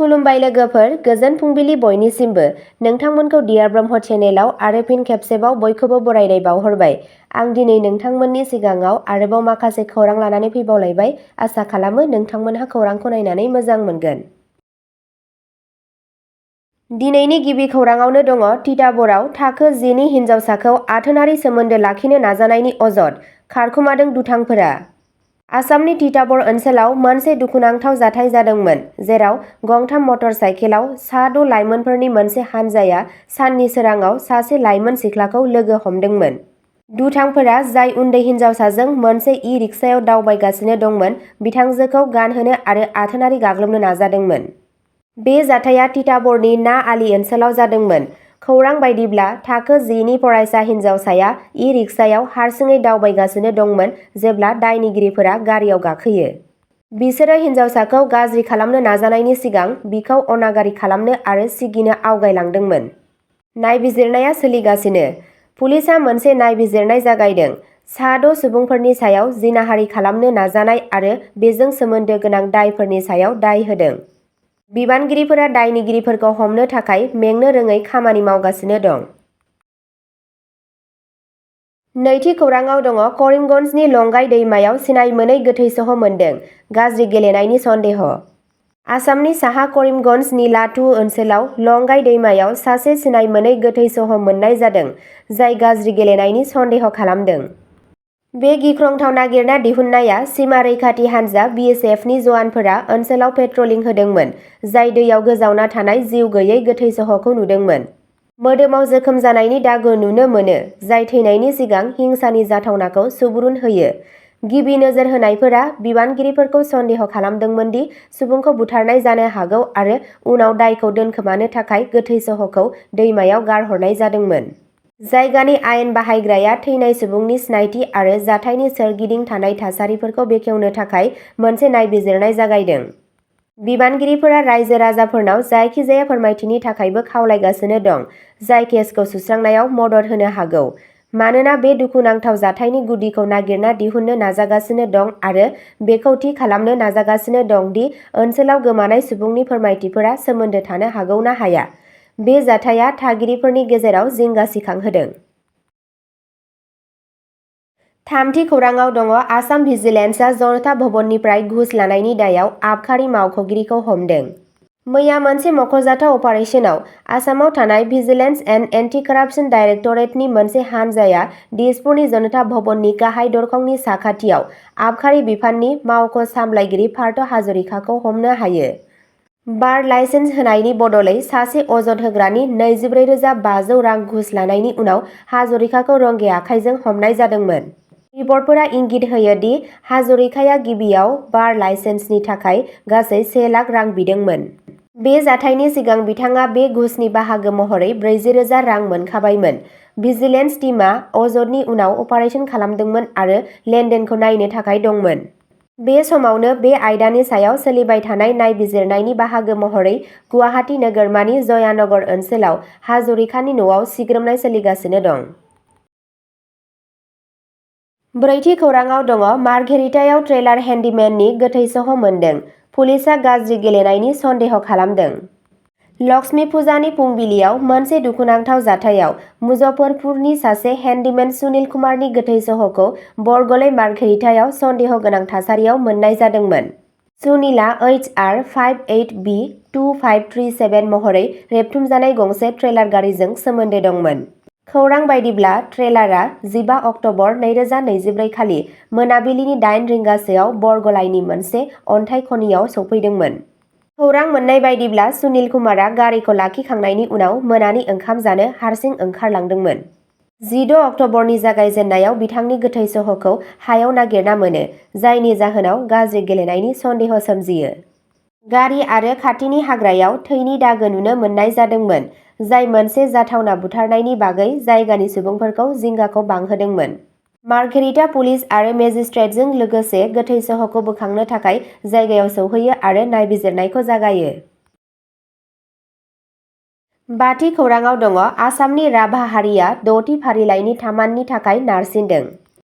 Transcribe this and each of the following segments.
खुलुमबाय लोगोफोर, गोजोन फुंबिलि बयनिसिमबो। नोंथांमोनखौ डियार ब्रह्म चेनेलाव आरो फिन खेबसेबाव बयखौबो बरायनाय बावहरबाय। आं दिनै नोंथांमोननि सिगाङाव आरोबाव माखासे खौरां लानानै फैबावलायबाय। आसा खालामो नोंथांमोनहा खौरांखौ नायनानै मोजां मोनगोन। दिनैनि गिबि खौराङावनो दङ तिताबराव थाखो 10 नि हिन्जावसाखौ आथोनारि सोमोन्दो लाखिनो नाजानायनि अजद खारखुमादों दुथांफोरा। आसामनि तिताबर ओनसोलाव मोनसे दुखुनांथाव जाथाय जादोंमोन, जेराव गंथाम मटर साइकेलाव सा 6 लाइमोनफोरनि मोनसे हानजाया साननि सोराङाव सासे लाइमोन सिख्लाखौ लोगो हमदोंमोन। दुथांफोरा जाय उन्दै हिन्जावसाजों मोनसे इ-रिक्सायाव दावबायगासिनो दंमोन, बिथांजोखौ गानहोनो आरो आथोनारि गाग्लोबनो नाजादोंमोन। बे जाथाया तिताबरनि ना आलि ओनसोलाव जादोंमोन। खौरां बायदिब्ला थाखो 10 नि फरायसा हिन्जावसाया इ-रिक्सायाव हारसिङै दावबायगासिनो दंमोन जेब्ला दायनिगिरिफोरा गारियाव गाखोयो। बिसोरो हिन्जावसाखौ गाज्रि खालामनो नाजानायनि सिगां बिखौ अनागारि खालामनो आरो सिगिनो आवगायलांदोंमोन। नायबिजिरनाया सोलिगासिनो। पुलिसआ मोनसे नायबिजिरनाय जागायदों। सा 6 सुबुंफोरनि सायाव जिनाहारि खालामनो नाजानाय आरो बेजों सोमोन्दो गोनां दायफोरनि सायाव दाय होदों। बिबानगिरिफोरा दायनिगिरिफोरखौ हमनो थाखाय मेंनो रोङै खामानि मावगासिनो दं। नैथि खौराङाव दङ करिमगन्जनि लंगाई दैमायाव सिनाय मोनै गोथै सह मोन्दों। गाज्रि गेलेनायनि सन्देह। आसामनि साहा करिमगन्ज निलाथु ओनसोलाव लंगाई दैमायाव सासे सिनाय मोनै गोथै सह मोननाय जादों, जाय गाज्रि गेलेनायनि सन्देह खालामदों। बे गिख्रंथाव नागिरना दिहुननाया सीमा रैखाथि हान्जा BSFनि जवानफोरा ओनसोलाव पेट्रलिं होदोंमोन, जाय दैयाव गोजावना थानाय जिउ गैयै गोथै सहखौ नुदोंमोन। मोदोमाव जोखोम जानायनि दागो नुनो मोनो, जाय थैनायनि सिगां हिंसानि जाथावनाखौ सुबुरुन होयो। गिबि नोजोर होनायफोरा बिबानगिरिफोरखौ सन्देह खालामदोंमोन दि सुबुंखौ बुथारनाय जानो हागौ आरो उनाव दायखौ दोनखोमानो थाखाय गोथै सहखौ दैमायाव गारहरनाय जादोंमोन। जायगानि आयेन बाहायग्राया थैनाय सुबुंनि सिनायथि आरो जाथायनि सोरगिदिं थानाय थासारिफोरखौ बेखेवनो थाखाय मोनसे नायबिजिरनाय जागायदों। बिबानगिरिफोरा रायजो राजाफोरनाव जायखिजाया फोरमायथिनि थाखायबो खावलायगासिनो दं, जाय केसखौ सुस्रांनायाव मदद होनो हागौ, मानोना बे दुखुनांथाव जाथायनि गुदिखौ नागिरना दिहुननो नाजागासिनो दं आरो बेखौ थि खालामनो नाजागासिनो दं दि ओनसोलाव गोमानाय सुबुंनि फोरमायथिफोरा सोमोन्दो थानो हागौ ना हाया। बे जाथाया थागिरिफोरनि गेजेराव जिंगा सिखांहोदों। थामथि खौराङाव दङ आसाम भिजिलेन्सआ जनता भवननिफ्राय घुस लानायनि दायाव आबखारि मावख'गिरिखौ हमदों। मैया मोनसे मख'जाथाव अपारेसनाव आसामाव थानाय भिजिलेन्स एन्ड एन्टि कराप्सन डाइरेक्टरेटनि मोनसे हानजाया दिसपुरनि जनता भवननि गाहाय दरखंनि साखाथियाव आबखारि बिफाननि मावख' सामलायगिरि पार्थ हाजरिकाखौ हमनो हायो। बार लाइसेन्स होनायनि बदलै सासे अजद होग्रानि 24,500 रां घुस लानायनि उनाव हाजरिकाखौ रंगे आखाइजों हमनाय जादोंमोन। रिपर्टफोरा इंगित होयो दि हाजरिकाया गिबियाव बार लाइसेन्सनि थाखाय गासै 1 लाख रां बिदोंमोन। बे जाथायनि सिगां बिथाङा बे घुसनि बाहागो महरै 40,000 रां मोनखाबायमोन। भिजिलेन्स टीमआ अजदनि उनाव अपारेसन खालामदोंमोन आरो लेनदेनखौ नायनो थाखाय दंमोन। बे समावनो बे आयदानि सायाव सोलिबाय थानाय नायबिजिरनायनि बाहागो महरै गुवाहाटी नोगोरमानि जयानगर ओनसोलाव हाजरिकानि न'आव सिग्रोमनाय सोलिगासिनो दं। ब्रैथि खौराङाव दङ मार्घेरिटायाव ट्रेलार हेन्डीमेननि गोथै सह मोन्दों। पुलिसआ गाज्रि गेलेनायनि सन्देह खालामदों। लक्ष्मी फुजानि फुंबिलियाव मोनसे दुखुनांथाव जाथायाव मुजफ्फरपुरनि सासे हेन्डीमेन सुनील कुमारनि गोथै सहखौ बरगलै मार्घेरिटायाव सन्देह गोनां थासारियाव मोननाय जादोंमोन। सुनीलआ HR 58B2537 महरै रेबथुमजानाय गंसे ट्रेलार गारिजों सोमोन्दो दंमोन। खौरां बायदिब्ला ट्रेलारआ 15 अक्ट'बर 2024 खालि मोनाबिलिनि 8 रिंगासोआव बरगलाइनि मोनसे अन्थाइ खनियाव सौफैदोंमोन। खौरां मोन्नाय बायदिब्ला सुनील कुमारआ गारिखौ लाखिखांनायनि उनाव मोनानि ओंखाम जानो हारसिं ओंखारलांदोंमन। 16 अक्ट'बरनि जागायजेन्नायाव बिथांनि गोथै सहखौ हायाव नागिरना मोनो, जायनि जाहोनाव गाज्रि गेलेनायनि सन्देह सोमजियो। गारि आरो खाथिनि हाग्रायाव थैनि दागो नुनो मोननाय जादोंमोन, जाय मोनसे जाथावना बुथारनायनि बागै जायगानि सुबुंफोरखौ जिंगाखौ बांहोदोंमोन। मार्घेरिटा पुलिस आरो मेजिस्ट्रेटजों लोगोसे गोथै सहखौ बोखांनो थाखाय जायगायाव सौहैयो आरो नायबिजिरनायखौ जागायो। बाथि खौराङाव दङ आसामनि राभा हारिया 6थि फारिलाइनि थामाननि थाखाय नारसिनदों।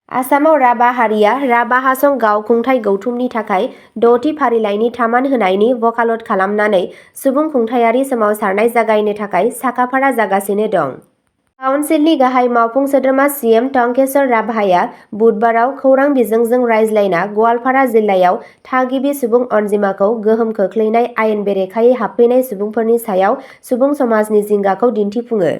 आसामाव राभा हारिया राभा हासं गावखुंथाइ गौथुमनि थाखाय 6थि फारिलाइनि थामान होनायनि वकालत खालामनानै सुबुं खुंथायारि सोमावसारनाय जागायनो थाखाय साखाफारा जागासिनो दं। काउन्सिलनि गाहाय मावफुं सोद्रोमा CM टंकेश्वर राभाया बुधबाराव खौरां बिजोंजों रायज्लायना गवालपारा जिल्लायाव थागिबि सुबुं अनजिमाखौ गोहोम खोख्लैनाय आयेन बेरेखायै हाबफैनाय सुबुंफोरनि सायाव सुबुं समाजनि जिंगाखौ दिन्थिफुङो।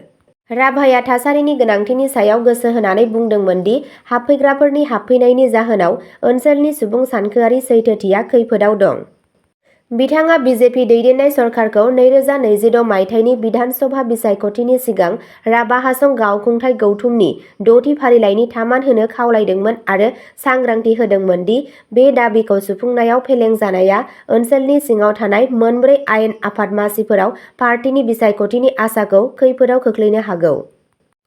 राभाया थासारिनि गोनांथिनि सायाव गोसो होनानै बुंदोंमोन दि हाबफैग्राफोरनि हाबफैनायनि जाहोनाव ओनसोलनि सुबुं सानखोआरि सैथोथिया खैफोदाव दं। बिथाङा BJP दैदेननाय सरकारखौ 2026 मायथाइनि बिधान सभा बिसायख'थिनि सिगां राभा हासं गावखुंथाइ गौथुमनि 6थि फारिलाइनि थामान होनो खावलायदोंमोन आरो सांग्रांथि होदोंमोन दि बे दाबिखौ सुफुंनायाव फेलें जानाया ओनसोलनि सिङाव थानाय मोनब्रै आयेन आफाद मासिफोराव पार्टीनि बिसायख'थिनि आसाखौ खैफोदाव खोख्लैनो हागौ।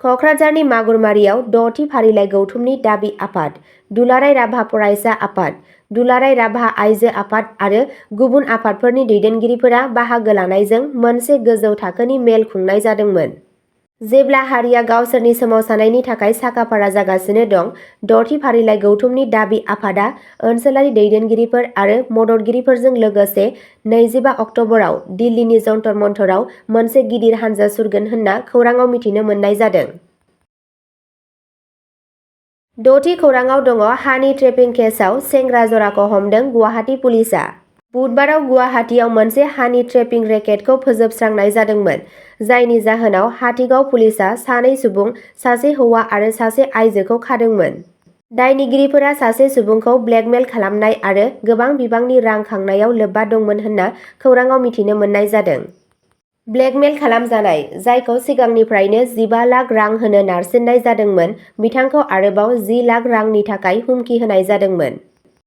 कक्राझारनि मागुरमारियाव 6थि फारिलाइ गौथुमनि दाबि आफाद, दुलाराय राभा फरायसा आफाद, दुलाराय राभा आइजो आफाद आरो गुबुन आफादफोरनि दैदेनगिरिफोरा बाहागो लानायजों मोनसे गोजौ थाखोनि मेल खुंनाय जादोंमोन। जेब्ला हारिया गावसोरनि सोमावसारनायनि थाखाय साखाफारा जागासिनो दं, 6थि फारिलाइ गौथुमनि दाबि आफादआ ओनसोलारि दैदेनगिरिफोर आरो मददगिरिफोरजों लोगोसे 25 अक्ट'बराव दिल्लीनि जन्तर मन्तराव मोनसे गिदिर हानजा सुरगोन होनना खौराङाव मिथिनो मोननाय जादों। 6थि खौराङाव दङ हानि ट्रेपिं केसआव सेंग्रा जराखौ हमदों गुवाहाटी पुलिसआ। बुधबाराव गुवाहाटीआव मोनसे हानि ट्रेपिं रेकेटखौ फोजोबस्रांनाय जादोंमोन, जायनि जाहोनाव हाथिगाव पुलिसआ सानै सुबुं, सासे हौवा आरो सासे आइजोखौ खादोंमोन। दायनिगिरिफोरा सासे सुबुंखौ ब्लेकमेल खालामनाय आरो गोबां बिबांनि रां खांनायाव लोब्बा दंमोन होनना खौराङाव मिथिनो मोननाय जादों। ब्लेकमेल खालामजानाय, जायखौ सिगांनिफ्रायनो 15 लाख रां होनो नारसिननाय जादोंमोन, बिथांखौ आरोबाव 10 लाख रांनि थाखाय हुमखि होनाय जादोंमोन।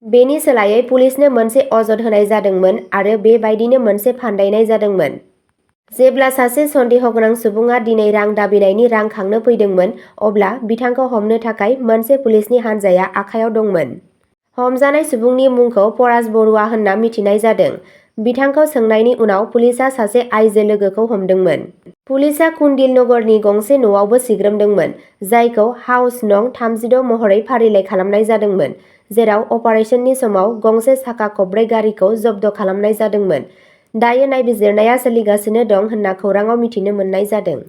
बेनि सोलायै पुलिसनो मोनसे अजद होनाय जादोंमोन आरो बेबायदिनो मोनसे फान्दायनाय जादोंमोन। जेब्ला सासे सन्देहगोनां सुबुङा दिनै रां दाबिनायनि रां खांनो फैदोंमोन, अब्ला बिथांखौ हमनो थाखाय मोनसे पुलिसनि हानजाया आखायाव दंमोन। हमजानाय सुबुंनि मुंखौ परास बरुवा होनना मिथिनाय जादों। बिथांखौ सोंनायनि उनाव पुलिसआ सासे आइजो लोगोखौ हमदोंमोन। पुलिसआ कुन्डिल नगरनि गंसे न'आवबो सिग्रोमदोंमोन, जायखौ हाउस नं 36 महरै फारिलाइ खालामनाय जादोंमोन, जेराव अपारेशननि समाव गंसे साखा खबब्रै गारिखौ जब्द खालामनाय जादोंमोन। दायो नायबिजिरनाया सोलिगासिनो दं होनना खौराङाव मिथिनो मोननाय जादों।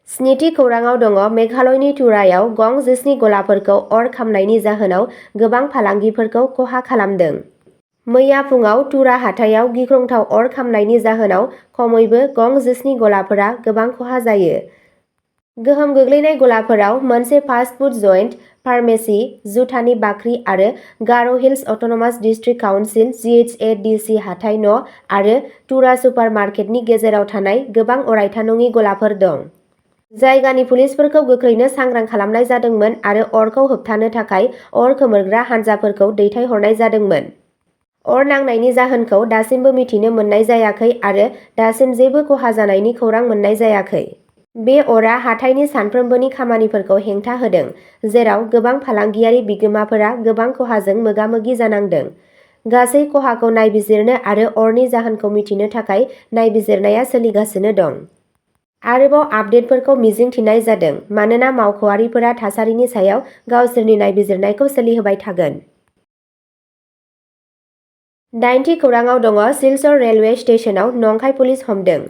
7थि खौराङाव दङ मेघालयनि तुरायाव गं 17 गलाफोरखौ अर खामनायनि जाहोनाव गोबां फालांगिफोरखौ खहा खालामदों। मैया फुङाव तुरा हाथायाव गिख्रंथाव अर खामनायनि जाहोनाव खमैबो गं 17 गलाफोरा गोबां खहा जायो। गोहोम गोग्लैनाय गलाफोराव मोनसे फास्ट फुड जइन्ट, फार्मेसी, जुथानि बाख्रि आरो Garo' hills autonomous district council GHADC हाथाइ न' आरो तुरा सुपार मार्केटनि गेजेराव थानाय गोबां अरायथा नङि गलाफोर दं। जायगानि पुलिसफोरखौ गोख्रैनो सांग्रां खालामनाय जादोंमोन आरो अरखौ होबथानो थाखाय अर खोमोरग्रा हानजाफोरखौ दैथायहरनाय जादोंमोन। अर नांनायनि जाहोनखौ दासिमबो मिथिनो मोननाय जायाखै आरो दासिम जेबो खहा जानायनि खौरां मोननाय जायाखै। बे अरा हाथाइनि सानफ्रोमबोनि खामानिफोरखौ हेंथा होदों, जेराव गोबां फालांगियारि बिगोमाफोरा गोबां खहाजों मोगा-मोगि जानांदों। गासै खहाखौ नायबिजिरनो आरो अरनि जाहोनखौ मिथिनो थाखाय नायबिजिरनाया सोलिगासिनो दं। आरोबाव आपडेटफोरखौ मिजिंथिनाय जादों मानोना मावख'आरिफोरा थासारिनि सायाव गावसोरनि नायबिजिरनायखौ सोलिहोबाय थागोन। 8थि खौराङाव दङ सिलचर रेलवे स्टेशनाव नंखाय पुलिस हमदों।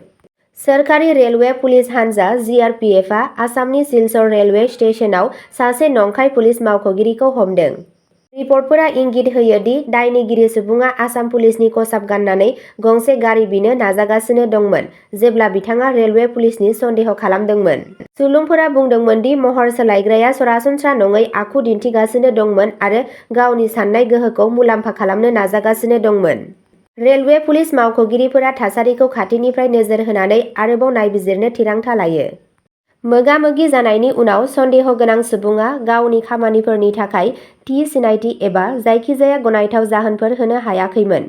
सोरखारि रेलवे पुलिस हानजा GRPFआ आसामनि सिलचर रेलवे स्टेशनाव सासे नंखाय पुलिस मावख'गिरिखौ हमदों। रिपर्टफोरा इंगित होयो दि दायनिगिरि सुबुङा आसाम पुलिसनि खसाब गाननानै गंसे गारि बिनो नाजागासिनो दंमोन जेब्ला बिथाङा रेलवे पुलिसनि सन्देह खालामदोंमोन। सुलुंफोरा बुंदोंमोन दि महर सोलायग्राया सरासनस्रा नङै आखु दिन्थिगासिनो दंमोन आरो गावनि साननाय गोहोखौ मुलाम्फा खालामनो नाजागासिनो दंमोन। रेलवे पुलिस मावख'गिरिफोरा थासारिखौ खाथिनिफ्राय नोजोर होनानै आरोबाव नायबिजिरनो थिरांथा लायो। मोगा-मोगि जानायनि उनाव सन्देह गोनां सुबुङा गावनि खामानिफोरनि थाखाय थि सिनायथि एबा जायखिजाया गनायथाव जाहोनफोर होनो हायाखैमोन।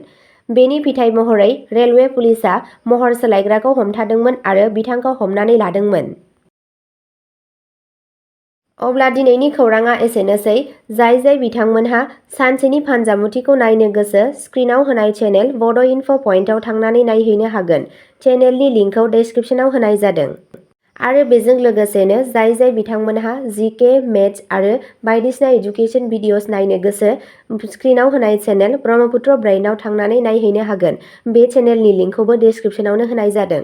बेनि फिथाय महरै रेलवे पुलिसआ महर सोलायग्राखौ हमथादोंमोन आरो बिथांखौ हमनानै लादोंमोन। अब्ला दिनैनि खौराङा एसेनोसै। जाय बिथांमोनहा सानसेनि फानजामुथिखौ नायनो गोसो, स्क्रिनआव होनाय चेनेल बड' इनफ' पइन्टआव थांनानै नायहैनो हागोन। चेनेलनि लिंकखौ डेस्क्रिप्शनाव होनाय जादों। आरो बेजों लोगोसेनो जाय बिथांमोनहा जीके, मेथ्स आरो बायदिसिना एजुकेसन भिडिअस नायनो गोसो स्क्रिनाव होनाय चेनेल ब्रह्मपुत्र ब्रेइनाव थांनानै नायहैनो हागोन। बे चेनेलनि लिंकखौबो डिस्क्रिप्शनावनो होनाय जादों।